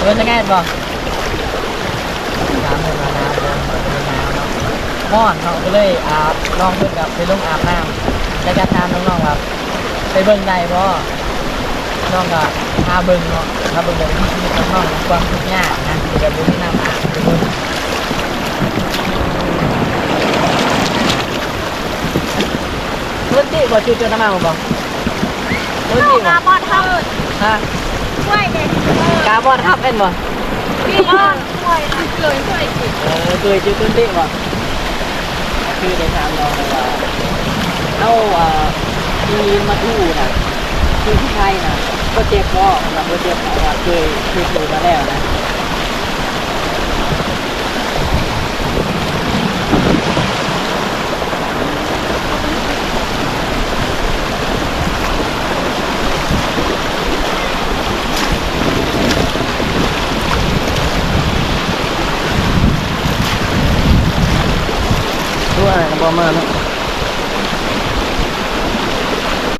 ເພິ່ນຈະແກ້ດບໍ່? ຖາມເພິ່ນວ່າໜາວບໍ່? ເພິ່ນວ່າໜາວເນາະ ຮ້ອນເນາະ ກໍເລີຍ ອ່າ ນ້ອງເພິ່ນກໍໄປລົງອາບນ້ຳ ແລ້ວກໍຖາມນ້ອງໆວ່າ ໄປເບິ່ງໄດ້ບໍ່? ນ້ອງກໍພາເບິ່ງເນາະ ພາເບິ່ງແບບວິຖີຊີວິດຂອງນ້ອງ ຄວາມທຸກຍາກນະ ທີ່ແບບບໍ່ມີນ້ຳອາບ ໄປເບິ່ງ. ເພິ່ນຕິບໍ່ ຊື່ເຈົ້ານະມາບໍ່? ເພິ່ນຕິບໍ່? ກາບອດຮັບ ຮະ? ຫ້ວຍເດ້ ກາບອດຮັບແມ່ນບໍ່? ນີ້ ຫ້ວຍ ເຄີຍ ເຄີຍ ເຄີຍ ເຄີຍ ເຄີຍ ເຄີຍ ເຄີຍ ຄືໄດ້ຖາມນ້ອງໄປວ່າ ເຮົາ ອ່າ ທີ່ມາຖືນະ ທີ່ໄທນະ ບໍ່ເຈັບບໍ່? ເພິ່ນວ່າບໍ່ເຈັບ ເພາະວ່າເຄີຍ ເຄີຍຖືມາແລ້ວນະ. ໂອ້ຍ ອ້າຍກໍບໍ່ມາເນາະ.